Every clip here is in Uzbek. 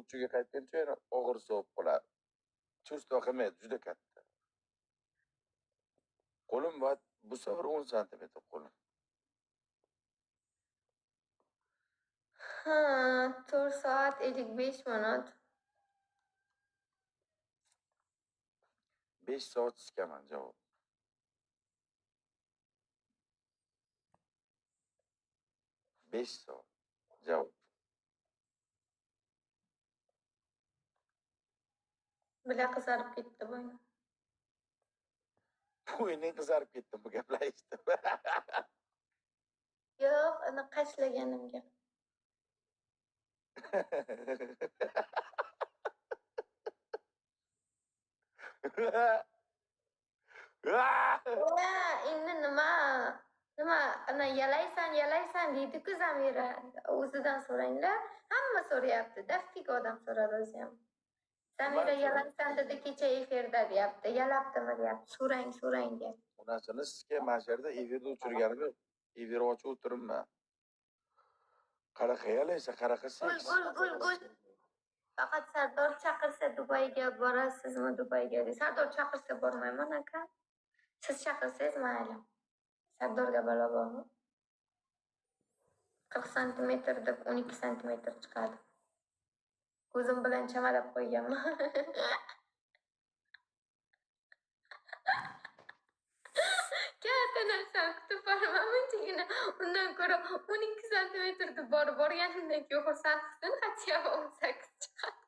Burchiga qaytgancha yana og'irsi bo'lib qoladi. Чувство qilmaydi, juda katta. Qo'lim va bu safar 10 santimetr qo'lim. Ha, 4 soat 55 minut. 5 soat sikaman javob. 5 soat javob. Bila qizarib ketdi bo'ynim. Bo'yning qizarib ketdi bu gaplar eshitib. Yo'q, uni qashlaganimga. Endi nima? Nima, ana yalaysan, yalaysan deydi-ku Zamira. O'zidan so'ranglar. Hamma so'rayapti. Daffik odam so'radi o'zi ham. Zamira yalaysan dedi kecha efirda deyapti. Yalabdimi deyapti. So'rang, so'rang deyapti. Unasini sizga mana shu yerda efirda o'chirganim yo'q. Efir ochib o'tiribman. Qanaqa yalaysan, qanaqa seks? Gul, gul, gul, gul. Faqat Sardor chaqirsa Dubayga borasizmi Dubayga? Sardor chaqirsa bormayman aka. Siz chaqirsangiz mayli. Sardorga balo bormi? 40 santimetr deb 12 santimetr chiqadi. Ko'zim bilan chamalab qo'yganman. Katta narsani kutib borman munchagina. Undan ko'ra 12 santimetr deb borib borganimdan keyin xursand qilsin, хотя бы 18 chiqadi.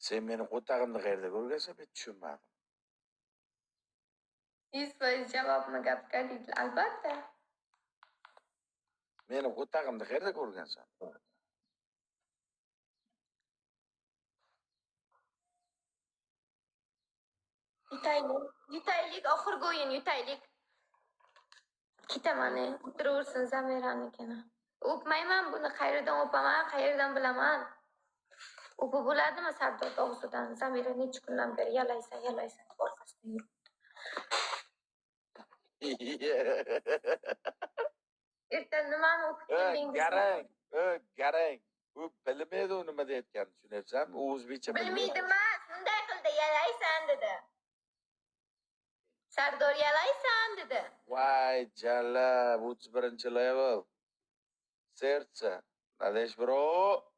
Sen meni qo'tag'imni qayerda ko'rgansan, men tushunmadim. 100% javobmi gapga deydi, albatta. Meni qo'tag'imni qayerda ko'rgansan? Yutaylik, yutaylik, oxirgi o'yin yutaylik. Ketaman, o'tiraversin Zamiranikini. O'pmayman buni, qayerdan o'paman, qayerdan bilaman? O'pib bo'ladimi Sardor og'zidan? Zamira necha kundan beri yalaysan, yalaysan deb orqasidan yuribdi. Erta nimani o'pib kelding? Garang, garang. U bilmaydi u nima deyotganini, tushunyapsanmi? U o'zbekcha bilmaydi emas, bunday qildi, yalaysan dedi. Sardor yalaysan dedi. Voy jalab, 31-level. Sertsa. Nadesh bro,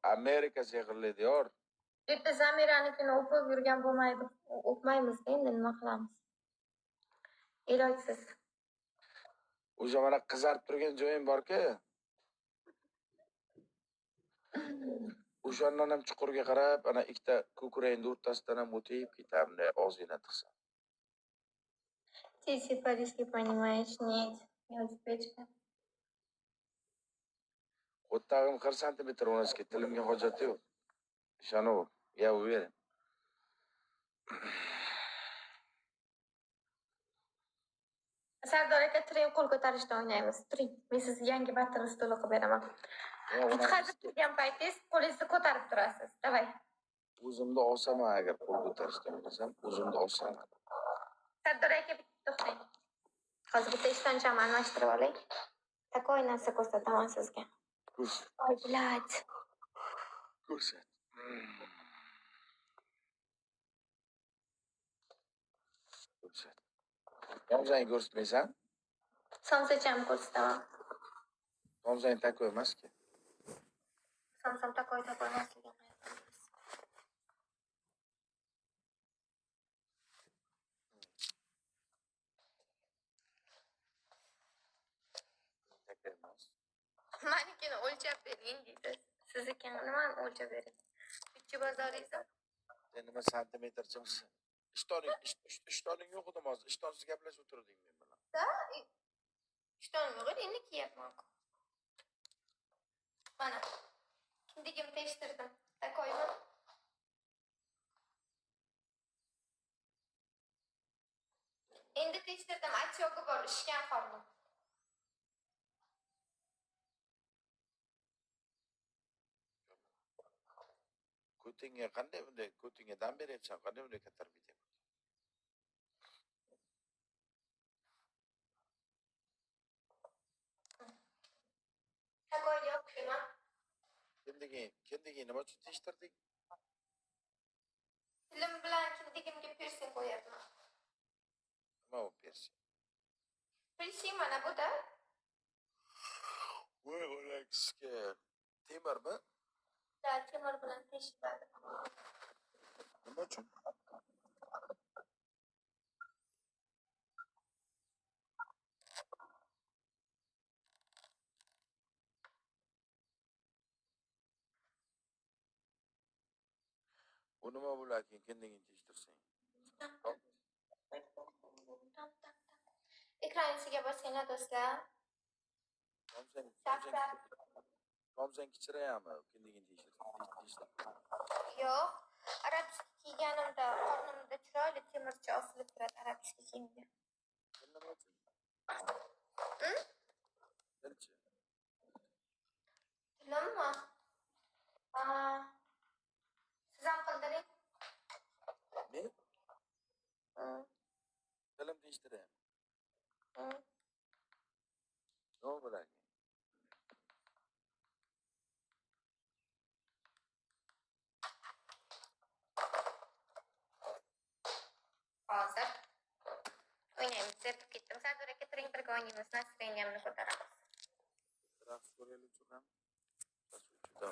Amerika sehrli diyor. Erta Zamiranikini o'pib yurgan bo'lmaydi. O'pmaymiz endi, nima qilamiz? Ilojsiz. O'sha mana qizarib turgan joyim borki, o'shandan ham chuqurga qarab, ana ikkita ko'kragingni o'rtasidan ham o'tib ketamdi, ozgina tiqsam. Ты по-русски понимаешь? Нет, я узбечка. Qo'ttag'im 40 santimetr o'rnashga tilimga hojat yo'q. Ishonib, я уверен. Sardor aka, turing, qo'l ko'tarishda o'ynaymiz. Turing, men sizga yangi battle stoli qilib beraman. Yutqazib turgan paytingiz qo'lingizni ko'tarib turasiz. Davay. O'zimni olsaman agar qo'l ko'tarishda o'ynasam, o'zimni olsaman. Sardor aka, bitta to'xtang. Hozir bitta ishtonchamni almashtirib olay. Takoy narsa ko'rsataman sizga. Ko'rsat. Oy, блядь. Ko'rsat. Ko'rsat. Somsang ko'rsatmaysan? Somsacham ko'rsataman. Somsang takoy emaski. Somsam takoy takoy emasligini aytamiz. Manikini o'lchab bering deysiz. Siznikini nimani o'lchab bering? Uchi bozoringizni? Sen nima santimetrchimisiz? Ishtoning yo'q edi hozir. Ishtonsiz gaplashib o'tirding men bilan. Da, ishtonim yo'q edi, endi kiyapman. Mana. Kindigimni teshtirdim. Takoymi? Endi teshtirdim, отёgi bor, ishgan qornim. Ko'tingga qanday bunday, ko'tingga dam beryapsan, qanday bunday katarib ketyapti? Qo'rqmayman. Kindiging nima uchun teshtirding? Tilim bilan kindigimga pirsing qo'yapman. Nima u pirsing? Pirsing mana bu-da. Voy o'lakishga. Temirmi? Да, temir bilan teshiladi. Nima uchun? U nima bo'larkin kindiging teshtirsang? Ekran yuziga bosinglar, do'stlar. Somsang, Tap, somsang, tap. Somsang kichrayami kindiging teshtirsa? Yo'q. Арабский kiyganimda qornimda chiroyli temircha osilib turadi арабский kiyimga. Til nima uchun? Hm? Tilchi? Tilimmi? Aa, siz ham qildiring. Men Hı, tilim teshtiraymi? Hı. Nima bo'larkin? Hozir o'ynaymiz. Zerikib ketdim. Sardor aka, turing, birga o'ynaymiz. Настроение mni ko'taramiz. Raqs ko'raylik ham. Juda